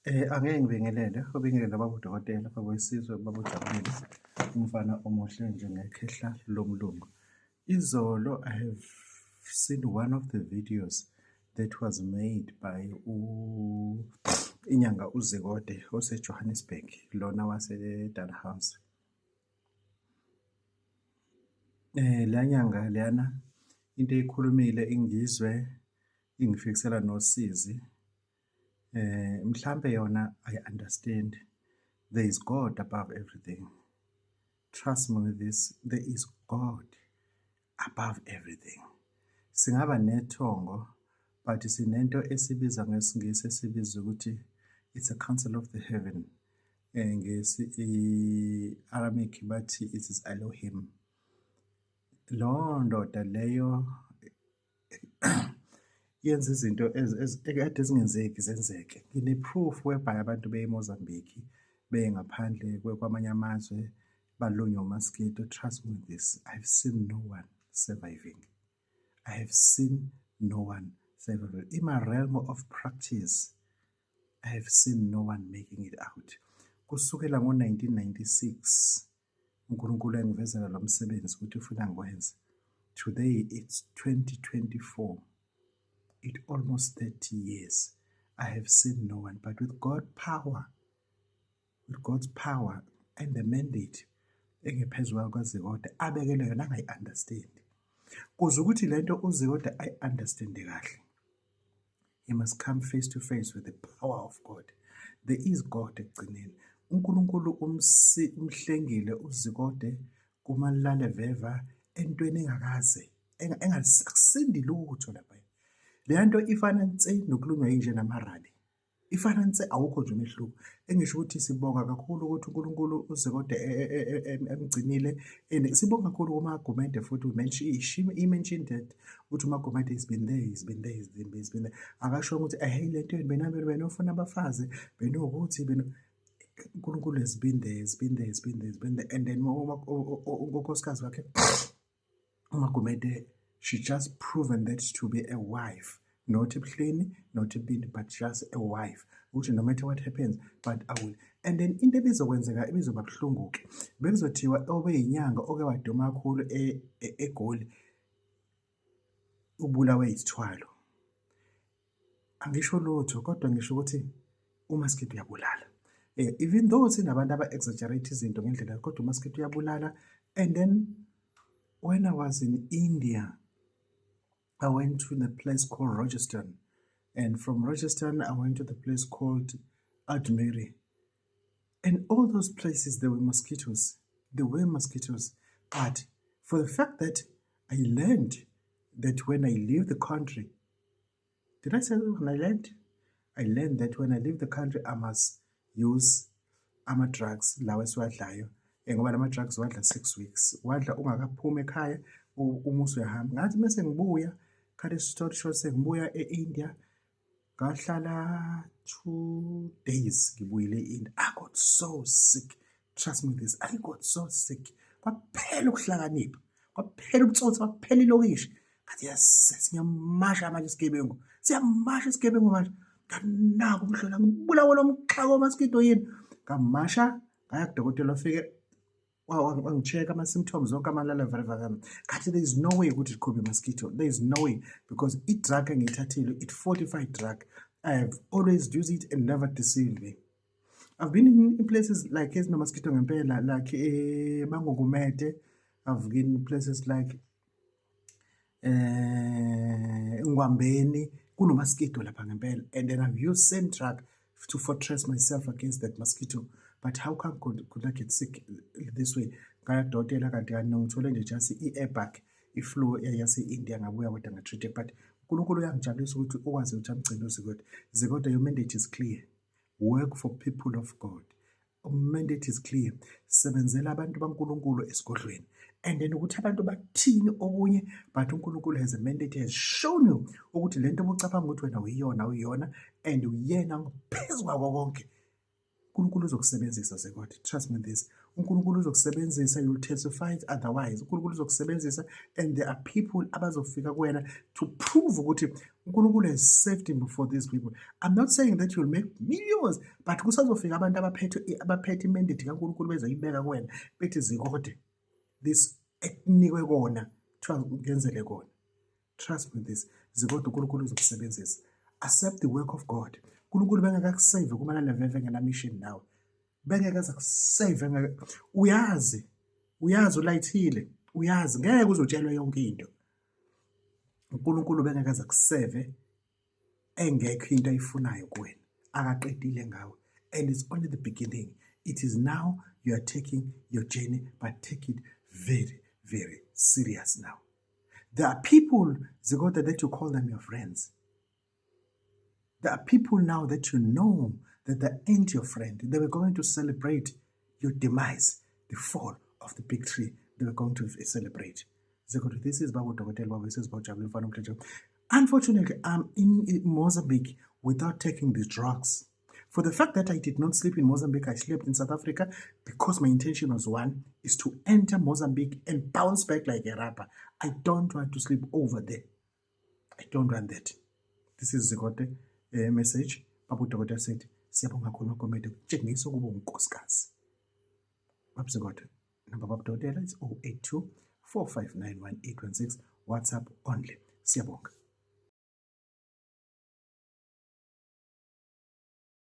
Angeke ngibingelele, ubingelele baba udokotela, baba wesizwe, baba uJabulile, umfana omuhle njengekhehla lomlungu. Izolo I have seen one of the videos that was made by inyanga uZikode ose-Johannesburg, lona wase-Dannhauser. Leya nyanga leyana into eyikhulumile ingizwe ingifikisela nosizi. Mhlampe yona ayi-understand there is God above everything. Trust me with this, there is God above everything. Singaba nethongo but sinento esibiza ngesiNgisi esibiza ukuthi it's a council of the heaven. Ngesi-Aramaic bathi it is Elohim. Leyo ndoda leyo yenza izinto ekade zingenzeki zenzeke. Ngine-proof whereby abantu beye eMozambique, beye ngaphandle kwamanye amazwe balunywe umaskito. Trust me with this, I've seen no one surviving. I have seen no one surviving. In my realm of practice, I have seen no one making it out. Kusukela ngo-1996 uNkulunkulu engivezela lo msebenzi ukuthi ufuna ngiwenze. Today it's 2024. It almost 30 years. I have seen no one, but with God power, with God's power and the mandate engephezu kwaZikode abekele yona angayi-understand. Kuze ukuthi lento uZikode ayi-understande kahle. He must come face to face with the power of God. There is God ekugcineni. uNkulunkulu umhlengile uZikode kumalale veva entweni engakaze engasindi lutho lapha. Leya nto ifana nse nokulunywa yinje namarabi. Ifana nse, awukho nje umehluko. Engisho ukuthi sibonga kakhulu ukuthi uNkulunkulu uZikode emgcinile and sibonga kakhulu kuMagumede futhi he mentioned that ukuthi uMagumede has been there, he's been there, he's been there. Akasho ukuthi hey le nto yenu benofuna abafazi benokuthi beno uNkulunkulu has been there, has been there, has been there, has been there. And then unkosikazi wakhe uMagumede, she just proven that to be a wife, not ebuhleni, not ebini, but just a wife. Ukuthi no matter what happens, but I will. And then into ebizokwenzeka ebizoba buhlungu-ke, bekuzothiwa obeyinyanga oke waduma kakhulu eGoli ubulawe yisithwalo. Angisho lutho kodwa ngisho ukuthi umaskiti uyabulala. Even though sinabantu aba-exaggerate izinto ngendlela, kodwa umaskiti uyabulala. And then when I was in India, I went to the place called Rajasthan. And from Rajasthan, I went to the place called Ajmer. And all those places, there were mosquitoes. There were mosquitoes. But for the fact that I learned that when I leave the country, did I say when I learned? I learned that when I leave the country, I must use ama-drugs lawa esiwadlayo. Ngoba lama drugs wadla 6 weeks. Wadla ungakaphumi ekhaya uma usuyahamba. Ngathi mase ngibuya, cut a story short, sengibuya e-India, ngahlala 2 days ngibuyile e-India. I got so sick. Trust me this, I got so sick. Kwaphela ukuhlakanipha, kwaphela ubutsotsi, kwaphela ilokishi. Ngathi yes, siyamasha manje isigebengu. Siyamasha isigebengu manje. Nganaka umhlola ngibulawa lo mxhako wamaskito yini. Ngamasha ngaya kudokotela wafike wangi-check ama-symptoms wonke amalala vava. Ngathi there is no way ukuthi it could be mosquito. There is no way because i-drug engiyithathile, it fortified drug. I have always used it and never deceived me. I've been in places like ezino-mosquito ngempela, like eMangogumede. I've been in places like Ngwambeni, kuno-mosquito lapha ngempela. And then I've used same drug to fortress myself against that mosquito. But how come could I get sick this way? Ngaya kudokotela kanti kanti ngithole nje just i-airbag, i-flu yase-India, ngabuya kodwa nga-treat. But uNkulunkulu uyangijabulisa ukuthi ukwazi ukuthi amgcine uZikode. Zikode, your mandate is clear. Work for people of God. Mandate is clear. Sebenzela abantu baNkulunkulu esigodlweni. And then ukuthi abantu bathini okunye, but uNkulunkulu has a mandate, has shown you ukuthi lento obucabanga ukuthi wena uyiyona uyiyona and uyena ngaphezu kwako konke. uNkulunkulu uzokusebenzisa Zikode. Trust me this. uNkulunkulu uzokusebenzisa, you will testify it otherwise. uNkulunkulu uzokusebenzisa and there are people abazofika kuwena to prove ukuthi uNkulunkulu has saved him for these people. I'm not saying that you'll make millions, but kusazofika abantu abaphethe imandate kaNkulunkulu bezoyibeka kuwena, bethi Zikode, this ekunikwe kona kuthiwa ngenzele kona. Trust me this, Zikode, uNkulunkulu uzokusebenzisa. Accept the work of God. uNkulunkulu bengekakusave kumalaleveve ngena mission nawe, bengeke aze akusave. Uyazi, uyazi ulayithile, uyazi ngeke uzotshelwe yonke into. uNkulunkulu bengeke aze akuseve engekho into ayifunayo kuwena, akaqedile ngawe, and it's only the beginning. It is now you are taking your journey, but take it very, very serious now. There are people, Zikode, that you call them your friends. There are people now that you know that they ain't your friend. They were going to celebrate your demise, the fall of the big tree. They were going to celebrate. Zikode, this is Babu Dokotela, Babu, this is Babu Jabul Mfana Mthetho. Unfortunately, I'm in Mozambique without taking the drugs. For the fact that I did not sleep in Mozambique, I slept in South Africa because my intention was one, is to enter Mozambique and bounce back like a rapper. I don't want to sleep over there. I don't want that. This is Zikode message. Babu Dokotela said, "Siyabonga kakhulu Magomede, kutshengisa ukuba unkosikazi." Baba Zikode, number Babu Dokotela is 082 459 1816, WhatsApp only. Siyabonga.